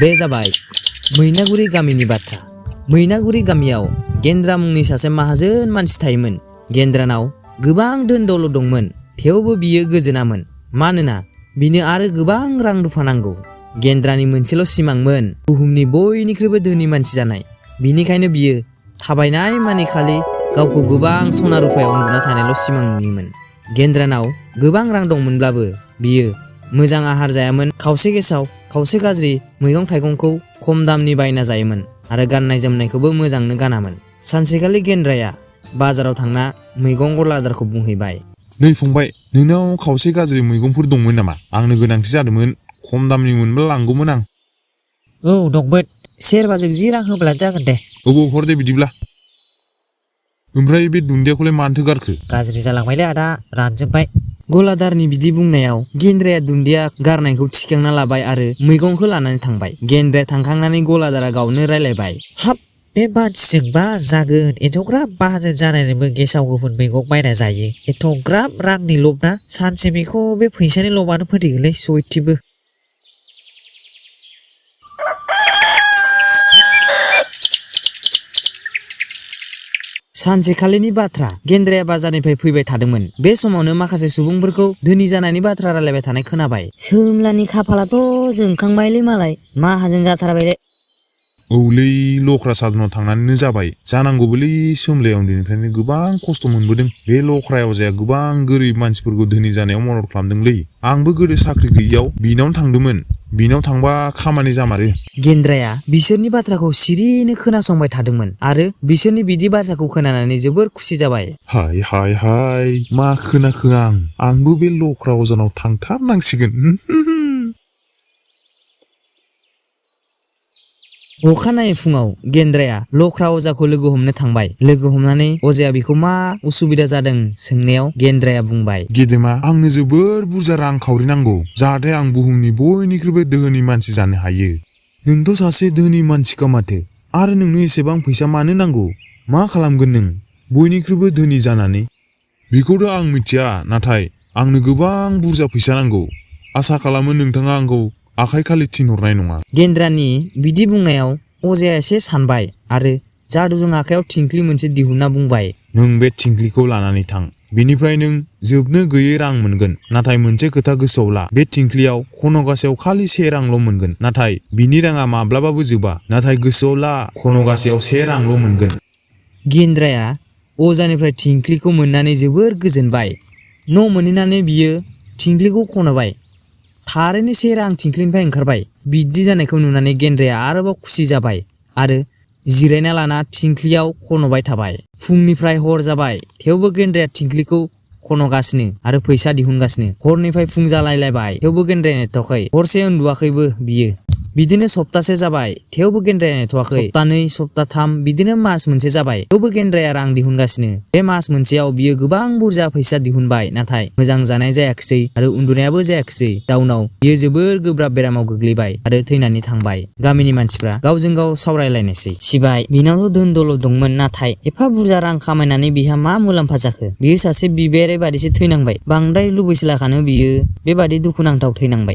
बे जाबाय मैनागुरि गामिनि बाथ्रा। मैनागुरि गामियाव गेन्द्रा मुंनि सासे माहाजोन मानसि थायोमोन। गेन्द्रानाव गोबां धोन दौलत दंमोन, थेवबो बियो गोजोनामोन, मानोना बिनो आरो गोबां रां रुफा नांगौ। गेन्द्रानि मोनसेल' सिमांमोन बुहुमनि बयनिख्रुइबो धोनि मानसि जानाय। बिनिखायनो बियो थाबायनाय मानि खालि गावखौ गोबां सना रुफायाव उन्दुना थानायल' सिमां नुयोमोन। गेन्द्रानाव गोबां रां दंमोनब्लाबो बियो मोजां आहार जायामोन, खावसे गेसाव खावसे गाज्रि मैगं थाइगंखौ खम दामनि बायना जायोमोन आरो गाननाय जोमनायखौबो मोजांनो गानामोन। सानसेखालि गेन्द्राया बाजाराव थांना मैगं गलादारखौ बुंहैबाय, नै फंबाय, नोंनाव खावसे गाज्रि मैगंफोर दंमोन नामा? आंनो गोनांथि जादोंमोन, खम दामनि मोनब्ला लांगौमोन आं। औ दंमोन, सेरबाजों 10 रां होब्लानो जागोन दे। हर दे बिदिब्ला। ओमफ्राय बे दुन्दियाखौलाय मानोथो गारखो? गाज्रि जालांबायलै आदा, रानजोब्बाय। गलादारनि बिदि बुंनायाव गेन्द्राया दुन्दिया गारनायखौ थिखांना लाबाय आरो मैगंखौ लानानै थांबाय। गेन्द्राया थांखांनानै गलादारा गावनो रायलायबाय, हाब, बे मानसिजोंबा जागोन, एथ'ग्राब माहाजोन जानानैबो गेसाव गोफोन मैगं बायना जायो। एथ'ग्राब रांनि लब ना, सानसे बेखौ बे फैसानि लबानो फोथैगोनलै सयथिबो। सानसेखालिनि बाथ्रा। गेन्द्राया बाजारनिफ्राय फैबाय थादोंमोन। बे समावनो माखासे सुबुंफोरखौ धोनि जानायनि बाथ्रा रायलायबाय थानाय खोनाबाय। सोमलानि खाफालाथ' जोंखांबायलै मालाय, माहाजोन जाथारबायलै। औलै, लख्रा साधुनाव थांनानैनो जाबाय जानांगौबोलै। सोमलाया उन्दैनिफ्रायनो गोबां खस्थ' मोनबोदों। बे लख्रा अजाया गोबां गोरिब मानसिफोरखौ धोनि जानायाव मदद खालामदोंलै। आंबो गोदो साख्रि गैयियाव बिनावनो थांदोंमोन। बिनाव थांबा खामानि जामारो। गेन्द्राया बिसोरनि बाथ्राखौ सिरिनो खोनासंबाय थादोंमोन आरो बिसोरनि बिदि बाथ्राखौ खोनानानै जोबोर खुसि जाबाय। हाय, मा खोनाखो आंबो बे लख्रा अजानाव थांथारनांसिगोन। अखानायै फुङाव गेन्द्राया लख्रा अजाखौ लोगो हमनो थांबाय। लोगो हमनानै अजाया बिखौ मा उसुबिदा जादों सोंनायाव गेन्द्राया बुंबाय, गेदेमा, आंनो जोबोर बुरजा रां खावरि नांगौ, जाहाथे आं बुहुमनि बयनिख्रुइबो धोनि मानसि जानो हायो। नोंथ' सासे धोनि मानसिखा माथो, आरो नोंनो एसेबां फैसा मानो नांगौ? मा खालामगोन नों बयनिख्रुइबो धोनि जानानै? बेखौथ' आं मिथिया, नाथाय आंनो गोबां बुरजा फैसा नांगौ। आसा खालामो नोंथाङा आंखौ आखाइ खालि थिनहरनाय नङा। गेन्द्रानि बिदि बुंनायाव अजाया एसे सानबाय आरो जादुजों आखायाव थिंख्लि मोनसे दिहुनना बुंबाय, नों बे थिंख्लिखौ लानानै थां। बेनिफ्राय नों जोबनो गैयै रां मोनगोन। नाथाय मोनसे खोथा गोसोआव ला, बे थिंख्लियाव खन'गासेयाव खालि 1 रांल' मोनगोन। नाथाय बिनि राङा माब्लाबाबो जोबा। नाथाय गोसोआव ला, खन'गासेयाव 1 रांल' मोनगोन। गेन्द्राया अजानिफ्राय थिंख्लिखौ मोननानै जोबोर गोजोनबाय। न' मोनहैनानै बियो थिंख्लिखौ खनबाय। थारैनो 1 रां थिंख्लिनिफ्राय ओंखारबाय। बिदि जानायखौ नुनानै गेन्द्राया आरोबाव खुसि जाबाय आरो जिरायना लाना थिंख्लियाव खन'बाय थाबाय। फुंनिफ्राय हर जाबाय, थेवबो गेन्द्राया थिंख्लिखौ खन'गासिनो आरो फैसा दिहुनगासिनो। हरनिफ्राय फुं जालायलायबाय, थेवबो गेन्द्राया नेथ'वाखै। हरसे उन्दुवाखैबो बियो। बिदिनो सप्तासे जाबाय, थेवबो गेन्द्राया नेथ'वाखै। सप्तानै, सप्ताथाम, बिदिनो मास मोनसे जाबाय, थेवबो गेन्द्राया रां दिहुनगासिनो। बे मास मोनसेयाव बियो गोबां बुरजा फैसा दिहुनबाय, नाथाय मोजां जानाय जायाखिसै आरो उन्दुनायाबो जायाखिसै। जाउनाव बियो जोबोर गोब्राब बेरामाव गोग्लैबाय आरो थैनानै थांबाय। गामिनि मानसिफ्रा गावजों गाव सावरायलायनायसै, सिबाय, बिनावथ' धोन दौलत दंमोन, नाथाय एफा बुरजा रां खामायनानै बिहा मा मुलाम्फा जाखो? बियो सासे बिबायारि बादिसो थैनांबाय। बांद्राय लुबैसोलाखानो बियो बेबादि दुखुनांथाव थैनांबाय।